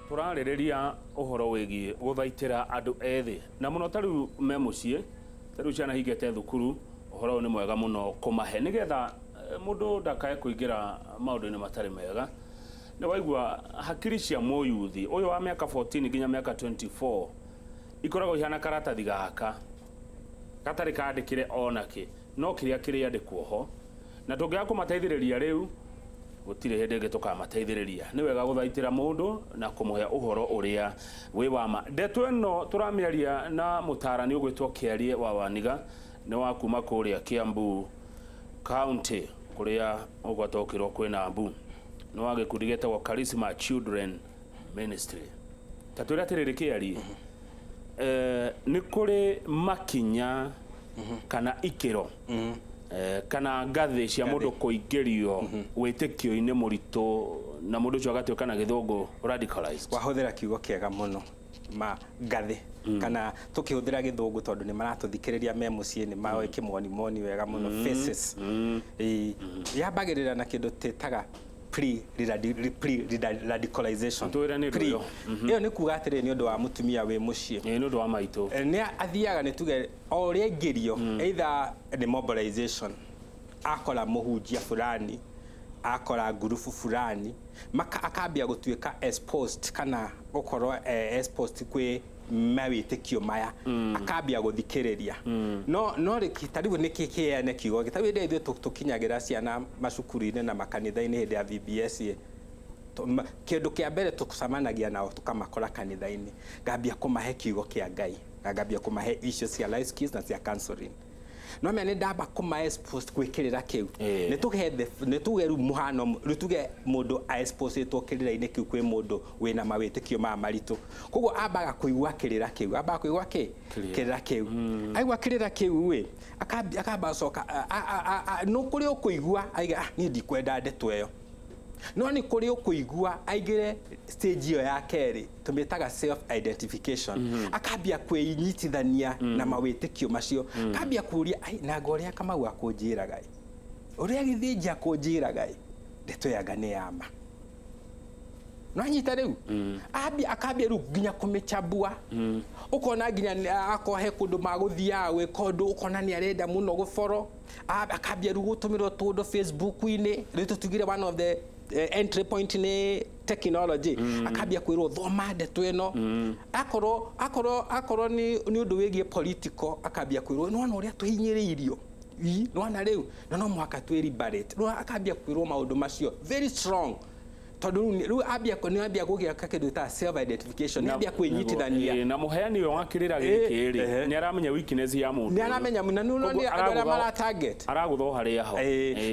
Tũrarĩrĩria ũhoro wĩgiĩ gũthaitĩra andũ ethĩ na mũno ta rĩu me mũciĩ, ta rĩu ciana hingĩte thukuru, ũhoro ũyũ nĩ mwega mũno kũmahe nĩgetha mũndũ ndakae kũingĩra maũndũ-inĩ matarĩ mega. Nĩ waigua hakiri cia mũyuthi ũyũ wa mĩaka 14 nginya mĩaka 24 ikoragwo ihana karatathi gaka gatarĩ kandĩkĩre onakĩ, no kĩrĩa kĩrĩandĩkwo ho. Na tũngĩaga kũmateithĩrĩria rĩu, gũtirĩ hĩndĩ ĩngĩ tũkamateithĩrĩria. Nĩ wega gũthaitĩra mũndũ na kũmũhe ũhoro ũrĩa wĩ wa ma. Ndeto ĩno tũramĩaria na mũtaarani ũgwĩtwo Kĩarie wa Waniga, nĩ wa kuma kũrĩa Kiambu County, kũrĩa ũgwatũkĩrwo kwĩna mbu. Nĩ wa gĩkundi gĩtagwo Charisma Children Ministry. Ta twĩre atĩrĩrĩ Kĩarie, nĩ kũrĩ makinya kana ikĩro kana ngathĩ cia mũndũ kũingĩrio wĩtĩkio-inĩ mũritũ na mũndũ ũcio agatuĩka na gĩthũngũ radicalized? Wahũthĩra kiugo kĩega mũno ma ngathĩ, kana tũkĩhũthĩra gĩthũngũ tondũ nĩ maratũthikĩrĩria me mũciĩ, nĩ maoĩ kĩmonimoni wega mũno, faces. Ĩĩ, yambagĩrĩra na kĩndũ twĩtaga pre-radicalization. Twĩre nĩ ũndũ Pre. ũyũ. Ĩyo nĩ kuga atĩrĩrĩ, nĩ ũndũ wa mũtumia wĩ mũciĩ. Ĩĩ, nĩ ũndũ wa maitũ. Nĩ athiaga, nĩ tuge o ũrĩa aingĩrio, either nĩ mobilization, akora mũhunjia fulani, akora ngurubu fulani, akambia gũtuĩka exposed kana gũkorwo exposed kwĩ mawĩtĩkio maya, akambia gũthikĩrĩria. No rĩki ta rĩu nĩ kĩene kiugo ta rĩu hĩndĩ ĩrĩa ithuĩ tũkinyagĩra ciana macukuru-inĩ na makanitha-inĩ hĩndĩ ya VBS ĩ, kĩndũ kĩa mbere tũcemanagia nao tũkamakora kanitha-inĩ, ngambia kũmahe kiugo kĩa Ngai na ngambia kũmahe icio cia life skills na cia counseling. No menya nĩ ndamba kũma expose gwĩkĩrĩra kĩu, nĩ tuge rĩu mũhano, rĩu tuge mũndũ exposetwo kĩrĩra-inĩ kĩu kwĩ mũndũ wĩna mawĩtĩkio maya maritũ, koguo ambaga kũigua kĩrĩra kĩu, ambaga kũigua kĩ kĩrĩra kĩu, aigua kĩrĩra kĩu ĩ, akamba coka no kũrĩ ũkũigua aiga, "Ah, niĩ ndikwenda ndeto ĩyo." No nĩ kũrĩ ũkũigua aingĩre stage ĩyo ya kerĩ tũmĩtaga self identification, akambia kwĩnyitithania na mawĩtĩkio macio, akambia kũria, "Ai, nanga ũrĩa Kamau akũnjĩraga ĩ, ũrĩa Gĩthĩnji akũnjĩraga ĩ, ndeto yanga nĩ ya ma?" No anyita rĩu ambia akambia rĩu nginya kũmĩchambua, ũkona nginya akorwo he kũndũ magũthiaga gwĩka ũndũ, ũkona nĩ arenda mũno gũboro. Akambia rĩu gũtũmĩrwo tũndũ Facebook-inĩ. Rĩu tũtugire one of the entry point nĩ technology. Akambia kwĩrwo, "Thoma ndeto ĩno." Akorwo nĩ ũndũ wĩgiĩ political, akambia kwĩrwo, "Nĩwona ũrĩa tũhinyĩrĩirio? Ii, nĩwona rĩu na no mũhaka twĩ liberate." Rĩu akambia kwĩrwo maũndũ macio very strong, tondũ rĩu ambia nĩ ambia kũgĩa kĩndũ gĩtaga self identification, nĩ ambia kwĩnyitithania. Ĩĩ, na mũheani ũyũ wa kĩrĩra gĩkĩ rĩ, nĩ aramenya weakness ya mũndũ Nĩ ũyũ. aramenya na nĩ Koguo andũ arĩa mara target. Aragũtha o harĩa ho.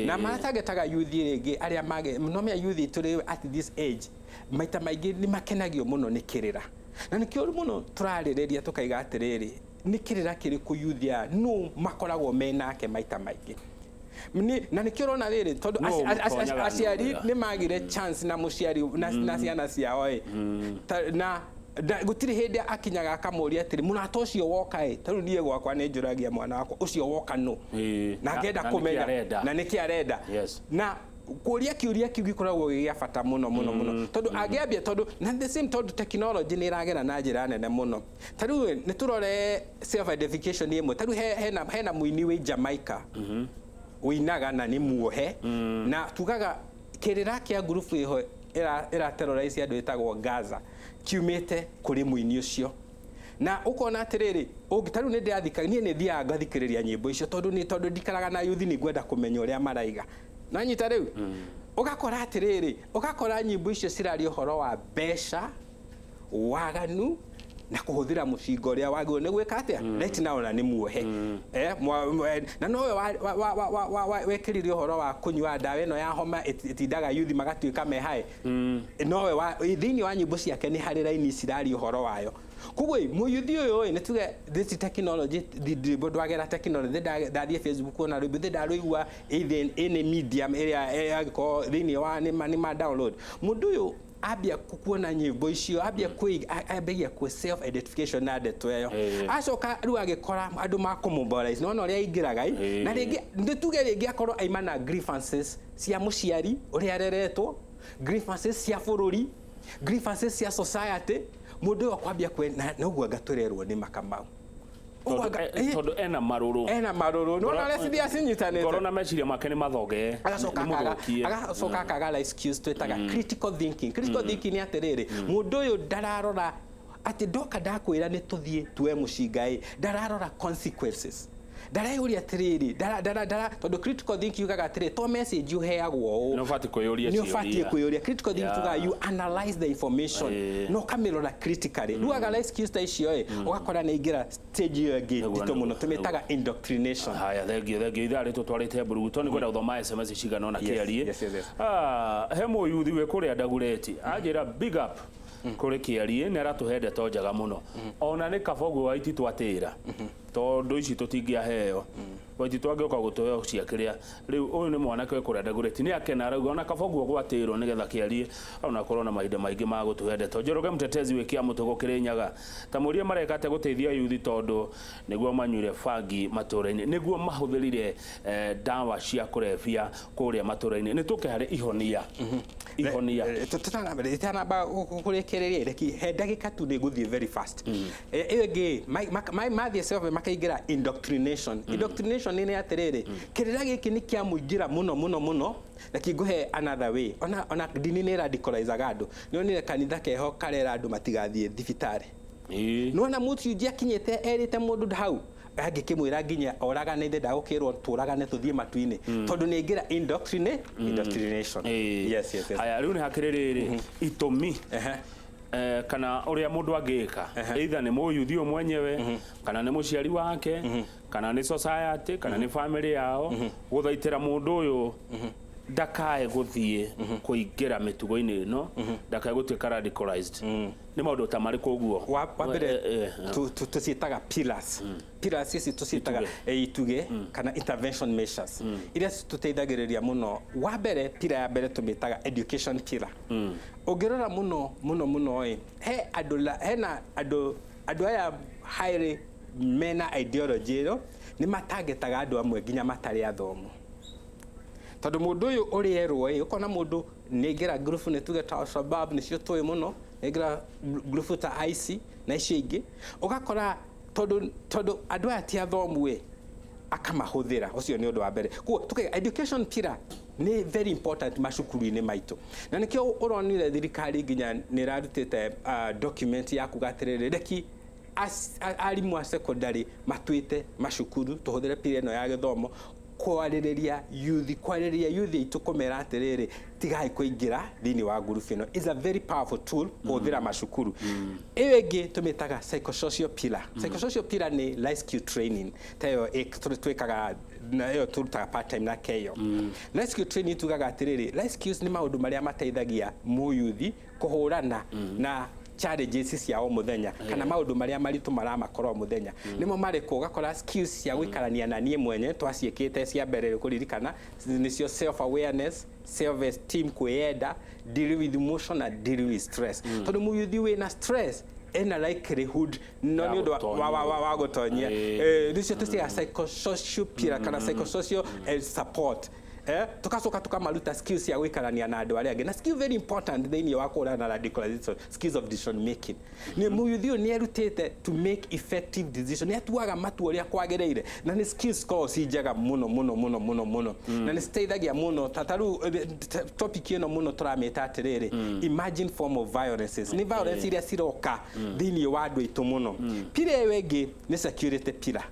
Na maratargetaga youth rĩngĩ arĩa mage no menya youth tũrĩ at this age maita maingĩ nĩ makenagio mũno nĩ kĩrĩra, na nĩkĩo mũno tũrarĩrĩria tũkaiga atĩrĩrĩ, nĩ kĩrĩra kĩrĩkũ youth aya no makoragwo me nake maita maingĩ? Na nĩkĩo ũrona rĩrĩ tondũ Nũ ũmũtonyaga aciari wega? Nĩ magire chance na mũciari na ciana ciao ĩ. Na gũtirĩ hĩndĩ akinyaga akamũria atĩrĩ, "Mũrata ũcio woka ĩ?" Ta rĩu niĩ gwakwa nĩ njũragia mwana wakwa, "Ũcio woka nũ?" Na ngenda Na nĩkĩ kũmenya arenda? Na nĩkĩ arenda. Na kũria kĩũria kĩu gĩkoragwo gĩ gĩa bata mũno mũno mũno, tondũ angĩambia, tondũ na the same, tondũ technology nĩ ĩragera na njĩra nene mũno. Ta rĩu nĩ tũrore self identification ĩmwe. Ta rĩu hena mũini wĩ Jamaica wĩinaga na nĩ muohe, na tugaga kĩrĩra kĩa ngurubu ĩho ĩra terrorize andũ ĩtagwo Gaza kiumĩte kũrĩ mũini ũcio. Na ũkona atĩrĩrĩ, ta rĩu nĩ ndĩrathika, niĩ nĩ thiaga ngathikĩrĩria nyĩmbo icio, tondũ ndikaraga na yuthi, nĩ ngwenda kũmenya ũrĩa maraiga. Nanyita rĩu ũgakora atĩrĩrĩ, ũgakora nyĩmbo icio ciraria ũhoro wa mbeca, waganu na kũhũthĩra mũcinga ũrĩa wagĩrĩirwo nĩ gwĩka atĩa right now, na nĩ muohe. Na nowe wekĩrire ũhoro wa kũnyua ndawa ĩno ya homa ĩtindaga yuthi magatuĩka me high. Nowe thĩinĩ wa nyĩmbo ciake nĩ harĩ raini ciraria ũhoro wayo. Koguo ĩ, mũyuthi ũyũ ĩ, nĩ tuge this technology, rwĩmbo ndwagera technology, ndathiĩ Facebook ona rwĩmbo thĩ ndarũigua either any medium ĩrĩa angĩkorwo thĩinĩ wa nĩ ma download, mũndũ ũyũ ambia kuona nyĩmbo icio, ambia ambagia kwĩ self identification na ndeto ĩyo. Acoka rĩu agĩkora andũ ma kũmobilize, nĩwona ũrĩa aingĩraga ĩ. Na rĩngĩ nĩ tuge rĩngĩ akorwo aima na grievances cia mũciari ũrĩa areretwo, grievances cia bũrũri. Grievances cia society mũndũ ũyũ akwambia kwena noguo anga tũrerwo nĩ makamau. Ũguo Tondũ tondũ ena marũrũ. Ena marũrũ, nĩwona ũrĩa cithi acinyitanĩte. Ngoro na meciria make nĩ mathoge. Agacoka nĩ akaga mũthũkie. Agacoka akaga life skills twĩtaga critical thinking. Critical thinking nĩ atĩrĩrĩ, mũndũ ũyũ ndararora atĩ ndoka ndakwĩra nĩ tũthiĩ tuoe mũcinga ĩ, ndararora consequences, ndareyũria atĩrĩrĩ, ndara ndara ndara tondũ critical thinking yugaga atĩrĩ, to message ũheagwo ũũ, Nĩ ũbatiĩ kwĩyũria nĩ ũbatiĩ ciũria. kwĩyũria. Critical thinking tugaga you analyze the information na ũkamĩrora critically. Rĩu aga life skills ta icio ĩ, ũgakora nĩ aingĩra stage ĩyo ĩngĩ Nĩguo, nditũ mũno, nĩguo, tũmĩtaga indoctrination. Haya, thengio, thengio. Ithaa rĩtũ twarĩte mburuguto nĩ kwenda gũthoma SMS cigana ona kĩarie. Ah, he mũyuthi wĩ kũrĩa Ndagureti anjĩra big up kũrĩ kĩarie, nĩ aratũhe ndeto njega mũno, ona nĩ kaba ũguo Waititũ atĩra, tondũ ici tũtingĩaheo Waititũ angĩũka gũtũheo cia kĩrĩa rĩu. Ũyũ nĩ mwanake wĩ kũrĩa Ndagureti, nĩ akena, arauga ona kaba ũguo gwatĩrwo nĩgetha kĩarie ona korwo na mahinda maingĩ ma gũtũhe ndeto. Njoroge Mtetezi wĩ Kĩamũtũ gũkĩrĩ Nyaga, ta mũrie mareka atĩa gũteithia yuthi, tondũ nĩguo manyuire bangi matũra-inĩ, nĩguo mahũthĩrire ndawa cia kũrebia kũrĩa matũra-inĩ. Nĩ tũke harĩ ihonia, ihonia. Itanamba kũrĩkĩrĩria, reki he ndagĩka tu, nĩ gũthiĩ very fast. Ĩyo ĩngĩ mathiĩ self makaingĩra indoctrination. Indoctrination nĩ atĩrĩrĩ, kĩrĩra gĩkĩ nĩ kĩamũingĩra mũno mũno mũno. Reki ngũhe another way. Ona ndini nĩ radicalizaga andũ. Nĩ onire kanitha keho karera andũ matigathiĩ thibitarĩ. Nona mũciunji akinyĩte erĩte mũndũ hau angĩkĩmwĩra nginya oragane, ithe ndagũkĩrwo tũragane tũthiĩ matu-inĩ, tondũ nĩ aingĩra indoctrination. Yes. Haya, rĩu nĩ hakĩrĩ rĩrĩ itũmi kana ũrĩa mũndũ angĩka, either nĩ mũyuthi ũyũ mwenyewe, kana nĩ mũciari wake, kana nĩ society, kana nĩ family yao, gũthaitĩra mũndũ ũyũ ndakae gũthiĩ kũingĩra mĩtugo-inĩ ĩno, ndakae gũtuĩka radicalized. Nĩ maũndũ ta marĩkũ ũguo? Wa mbere, tũciĩtaga pillars. Pillars ici tũciĩtaga itugĩ kana intervention measures iria tũteithagĩrĩria mũno. Wa mbere, pillar ya mbere tũmĩtaga education pillar. Ũngĩrora mũno mũno mũno ĩ, he andũ hena andũ aya highly mena ideology ĩyo, nĩ matangetaga andũ amwe nginya matarĩ athomu, tondũ mũndũ ũyũ ũrĩerwo ĩ, ũkona mũndũ nĩ aingĩra ngurubu, nĩ tuge ta Al-Shabaab, nĩcio tũĩ mũno, nĩ aingĩra ngurubu ta IC na icio ingĩ, ũgakora tondũ andũ aya ti athomu ĩ, akamahũthĩra. Ũcio nĩ ũndũ wa mbere. Koguo tukaiga education pillar nĩ very important macukuru-inĩ maitũ, na nĩkĩo ũronire thirikari nginya nĩ ĩrarutĩte document ya kuga atĩrĩrĩ, reki arimũ a secondary matwĩte macukuru tũhũthĩre pillar ĩno ya gĩthomo kwarĩrĩria youth, kwarĩrĩria youth aitũ, kũmera atĩrĩrĩ, tigai kũingĩra thĩinĩ wa ngurubu ĩno. Is a very powerful tool kũhũthĩra macukuru. Ĩyo ĩngĩ tũmĩtaga psychosocial pillar. Psychosocial pillar nĩ life skill training ta ĩyo twĩkaga na ĩyo tũrutaga part time na keyo. Life skill training tugaga atĩrĩrĩ, life skills nĩ maũndũ marĩa mateithagia mũyuthi kũhũrana na challenges cia o mũthenya, kana maũndũ marĩa maritũ maramakora o mũthenya nĩmo marĩkũ. Ũgakora skills cia gũikarania na niĩ mwenye twaciĩkĩte cia mbere kũririkana nĩcio self awareness, self esteem, kwĩyenda, deal with emotion na deal with stress, tondũ mũyuthi wĩna stress ena likelihood no Ya nĩ ũndũ wa gũtonyia. Nĩcio tũciaga psychosocial pillar kana psychosocial support. Tukacoka tukamaruta skills cia gũikarania na andũ arĩa angĩ, na skill very important thĩinĩ wa kũhũrana na radicalization, skills of decision making. Nĩ mũyuthi ũyũ nĩ erutĩte to make effective decision, nĩ atuaga matua ũrĩa kwagĩrĩire, na nĩ skills koragwo ci njega mũno mũno mũno mũno mũno, na nĩ citeithagia mũno. Ta rĩu topic ĩno mũno tũramĩta atĩrĩrĩ, emerging form of violences, nĩ violence iria ciroka thĩinĩ wa andũ aitũ mũno. Pillar ĩyo ĩngĩ nĩ security pillar.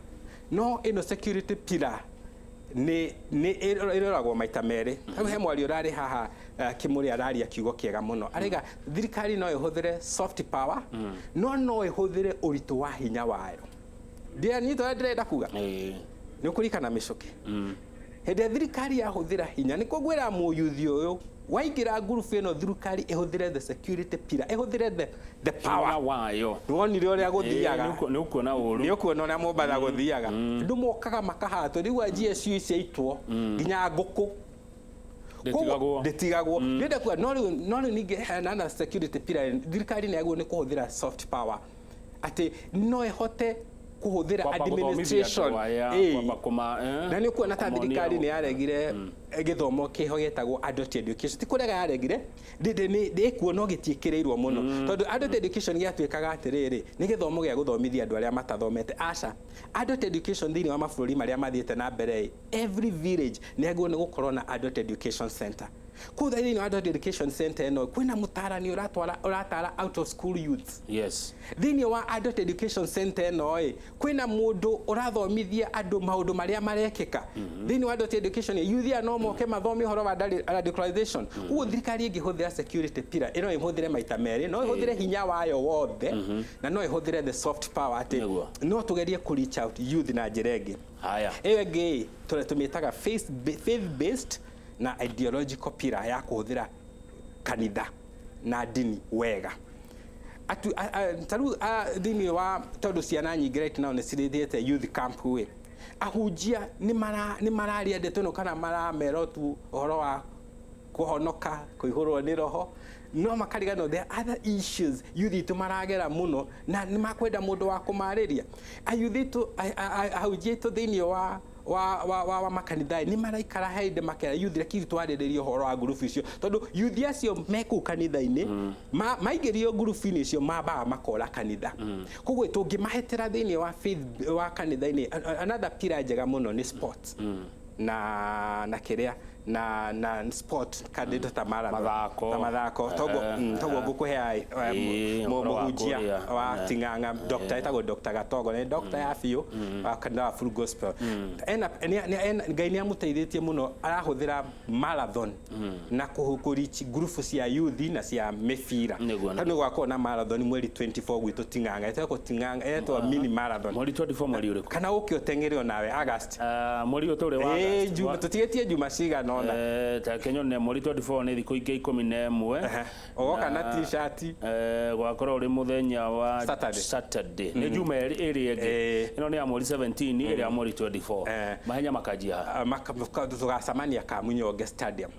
No ĩno security pillar nĩ ĩroragwo maita merĩ. Hau he mwario ũrarĩ haha, Kĩmũrĩ araria kiugo kĩega mũno, araiga thirikari no ĩhũthĩre soft power, no ĩhũthĩre ũritũ wa hinya wayo. Ndianyita ũrĩa ndĩrenda kuga. Nĩ ũkũririkana mĩcũkĩ hĩndĩ ĩrĩa thirikari yahũthĩra hinya, nĩ ngwĩra mũyuthi ũyũ waingĩra ngurubu ĩno, thirikari ĩhũthĩre the security pillar, ĩhũthĩre the power. Hinya wayo. Nĩwonire ũrĩa gũthiaga. Nĩ ũkuona ũru. Nĩ ũkuona ũrĩa Mombatha gũthiaga, andũ mokaga makahatwo. Rĩu a GSU ciaitwo nginya ngũkũ. Ndĩtigagwo. Ndĩtigagwo. Ndĩrenda kuga no rĩu ningĩ hena na security pillar, thirikari nĩ yagĩrĩirwo nĩ kũhũthĩra soft power, atĩ no ĩhote Kũhũthĩra Kwamba gũthomithia administration. andũ aya, Ĩĩ. kwamba kũma Na nĩ ũkuona ta kũmonia thirikari nĩ yaregire gĩthomo kĩho gĩtagwo adult education. Ti kũrega yaregire, ndĩkuo no gĩtiĩkĩrĩirwo mũno, tondũ adult education gĩatuĩkaga atĩrĩrĩ, nĩ gĩthomo gĩa gũthomithia andũ arĩa matathomete. Aca, adult education thĩinĩ wa mabũrũri marĩa mathiĩte na mbere, every village nĩ yagĩrĩirwo nĩ gũkorwo na adult education center. Kũu thĩinĩ wa adult education center ĩno kwĩna mũtarani ũratwara ũratara out of school youths. Thĩinĩ wa adult education center ĩno ĩ kwĩna mũndũ ũrathomithia andũ maũndũ marĩa marekĩka thĩinĩ wa adult education. Youth aya no moke mathome ũhoro wa radicalization. Koguo thirikari ĩngĩhũthĩra security pillar ĩno, ĩhũthĩre maita merĩ: no ĩhũthĩre hinya wayo wothe na no ĩhũthĩre the soft power, atĩ no tũgerie kũ reach out youth na njĩra ĩngĩ. Haya. Ĩyo ĩngĩ tũmĩtaga faith based na ideological pillar ya kũhũthĩra kanitha na ndini wega. Atu ta rĩu thĩinĩ wa, tondũ ciana nyingĩ right now nĩ cirĩthiĩte youth camp ĩ, ahunjia nĩ mararia ndeto ĩno kana maramera tu ũhoro wa kũhonoka, kũihũrwo nĩ roho, no makariganĩrwo there are other issues youth itũ maragera mũno na nĩ makwenda mũndũ wa kũmarĩria. Ayuthi itũ, ahunjia itũ thĩinĩ wa makanitha nĩ maraikara hĩndĩ makera youth, reke twarĩrĩrie ũhoro wa ngurubu icio, tondũ youth acio me kũu kanitha-inĩ maingĩrio ngurubu-inĩ icio mambaga makora kanitha. Koguo tũngĩmahetera thĩinĩ wa faith wa kanitha-inĩ. Another pillar njega mũno nĩ sports na kĩrĩa na sport kandito ta marathon. Mathako. Ta mathako. Toguo toguo ngũkũhe ũhoro wa mũhunjia kũrĩa. wa Ting'ang'a, doctor, etagwo Dr. Gatogo, nĩ doctor ya biũ wa kanitha wa Full Gospel. Ena Ngai nĩ amũteithĩtie mũno, arahũthĩra marathon na kũreach ngurubu cia youth na cia mĩbira. Nĩguo. Tondũ nĩ gwakorwo na marathon mweri 24 gwitũ Ting'ang'a, ĩtagwo Ting'ang'a, ĩtagwo mini marathon. Mweri 24, mweri ũrĩkũ? Kana ũke ũteng'ere onawe August. Ah, mweri ũyũ tũrĩ wa Ĩĩ, August. Juma tũtigĩtie juma cigana ũna. Ta kenyone mweri 24 nĩ thikũ ingĩ 11. Ũgoka na T-shirt. Gwakorwo ũrĩ mũthenya wa Saturday. Saturday. Nĩ juma ĩrĩ ĩngĩ. Ĩno nĩ ya mweri 17, ĩrĩa ya mweri 24. Mahenya makanjia ha? Ah, tũgacemania Kamunyonge Stadium,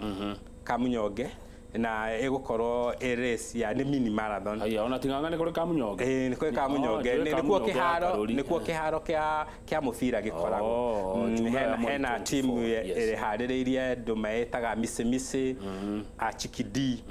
Kamunyonge, na ĩgũkorwo ĩ race ya nĩ mini marathon. Haya, ona Ting'ang'a nĩ kũrĩ Kamunyonge? Ĩĩ, nĩ kũrĩ Kamunyonge. Oh, Nĩkuo Kamunyonge ya kĩharo Karũri. nĩkuo kĩharo kĩa mũbira gĩkoragwo. Oh, Juma ya Hena mweri hena 24, timu ĩharĩrĩirie andũ meĩtaga misimisi achikidi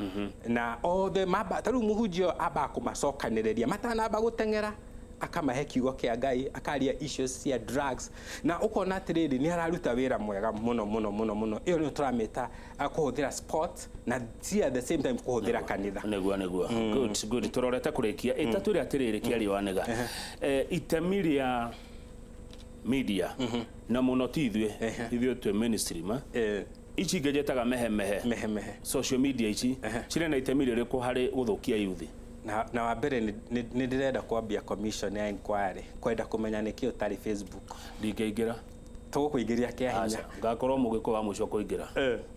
na othe mamba. Ta rĩu mũhunjia ũyũ ambaga kũmacokanĩrĩria matanamba gũteng'era, akamahe kiugo kĩa Ngai, akaria issues cia drugs, na ũkona atĩrĩrĩ, nĩ araruta wĩra mwega mũno mũno mũno mũno. Ĩyo nĩyo tũramĩta kũhũthĩra sport na si at the same time kũhũthĩra kanitha. Nĩguo, good good. Tũrorete kũrĩkia ĩtatũ ĩrĩa atĩrĩrĩ, kĩario wanĩga itemi rĩa media na mũno ti ithuĩ, ithuĩ twĩ ministry ma ici ingĩ njĩtaga mehemehe. Mehemehe. Social media ici cirĩ na itemi rĩrĩkũ harĩ gũthũkia youth? Na wa mbere nĩ ndĩrenda kwambia commission ya inquiry kwenda kũmenya nĩkĩ ũtarĩ Facebook. Ndingĩingĩra. Tũgũkũingĩria kĩa hinya. Aca, ngakorwo mũgĩkũ wa mũico kũingĩra.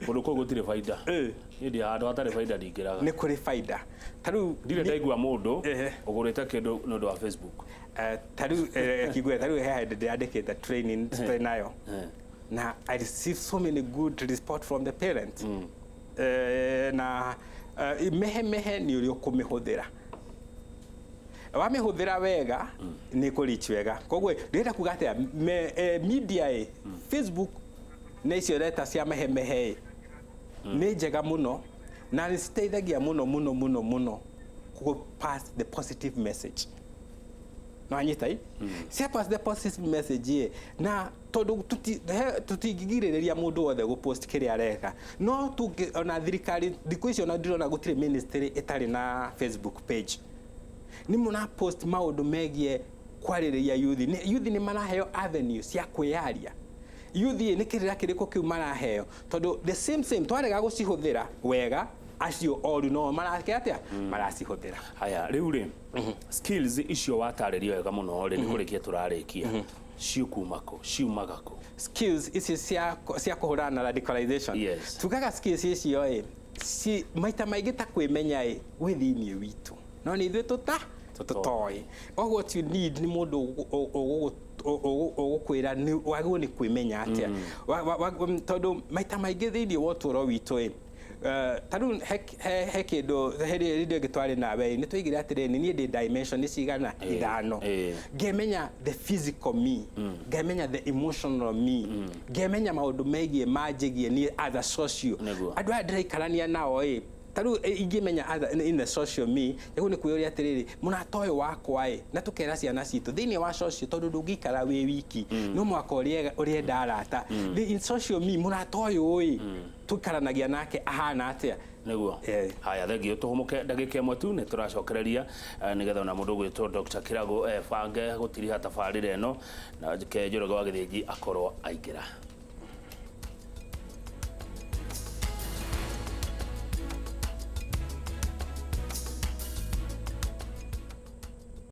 Kũndũ kũu gũtirĩ baida. Niĩ ndi handũ hatarĩ baida ndingĩraga. Nĩ kũrĩ baida ta rĩu. Ndirĩ ndaigua mũndũ ũgũrĩte kĩndũ nĩ ũndũ wa Facebook. Ta rĩu kigwe, ta rĩu he hĩndĩ ndĩrandĩkĩte training twĩ nayo na I received so many good report from the parents. Na mehe mehe nĩ ũrĩa ũkũmĩhũthĩra, wamĩhũthĩra wega nĩ kũreach wega. Koguo ndĩrenda kuga atĩa, media ĩ Facebook na icio reta cia mehemehe ĩ nĩ njega mũno na nĩ citeithagia mũno mũno mũno mũno kũ pass the positive message. No anyita i cia pass the positive message ĩ, na tondũ tũtingĩgirĩrĩria mũndũ wothe gũ post kĩrĩa areka, no tũngĩ ona thirikari thikũ icio ona ndĩrona gũtirĩ ministry ĩtarĩ na Facebook page, nĩ mũna post maũndũ megiĩ kwarĩrĩria youth. Youth nĩ maraheo avenue cia kwĩyaria. Youth ĩ nĩ kĩrĩra kĩrĩkũ kĩu maraheo? Tondũ the same same twarega gũcihũthĩra wega, acio oru no marake atĩa maracihũthĩra. Haya, rĩu rĩ, skills icio watarĩria wega mũno rĩ, nĩ kũrĩkia tũrarĩkia, ciukuma kũ, ciumaga kũ? Skills ici cia kũhũrana na radicalization? Yes. Tugaga skills icio ĩ ci maita maingĩ ta kwĩmenya ĩ gwĩ thĩiniĩ witũ, no nĩ ithuĩ tũtoĩ. All what you need nĩ mũndũ ũgũkwĩra nĩ wagĩrĩirwo nĩ kwĩmenya atĩa. Tondũ maita maingĩ thĩiniĩ wa ũtũũro witũ ĩ Ta rĩu he kĩndũ he rĩrĩa ĩngĩ twarĩ nawe, nĩ twaigire atĩrĩrĩ, niĩ ndĩ dimension nĩ cigana? Ithano. Ngemenya the physical me, ngemenya the emotional me, ngemenya maũndũ megiĩ manjĩgie niĩ as a social. Andũ aya ndĩraikarania nao ĩ, ta rĩu ingĩmenya in the social me, rĩu nĩ kwĩyũria atĩrĩrĩ, mũrata ũyũ wakwa ĩ, na tũkera ciana citũ thĩinĩ wa social, tondũ ndũngĩikara wĩ wiki, no mũhaka ũrĩenda arata. In social me, mũrata ũyũ ĩ, tũikaranagia nake ahana atĩa? Nĩguo. Haya, thengio, tũhũmũke ndagĩka ĩmwe tu, nĩ tũracokereria nĩgetha ona mũndũ ũgwĩtwo Dr. Kĩrago ebange gũtiriha tabarĩra ĩno, na ke Njoroge wa Gĩthĩnji akorwo aingĩra.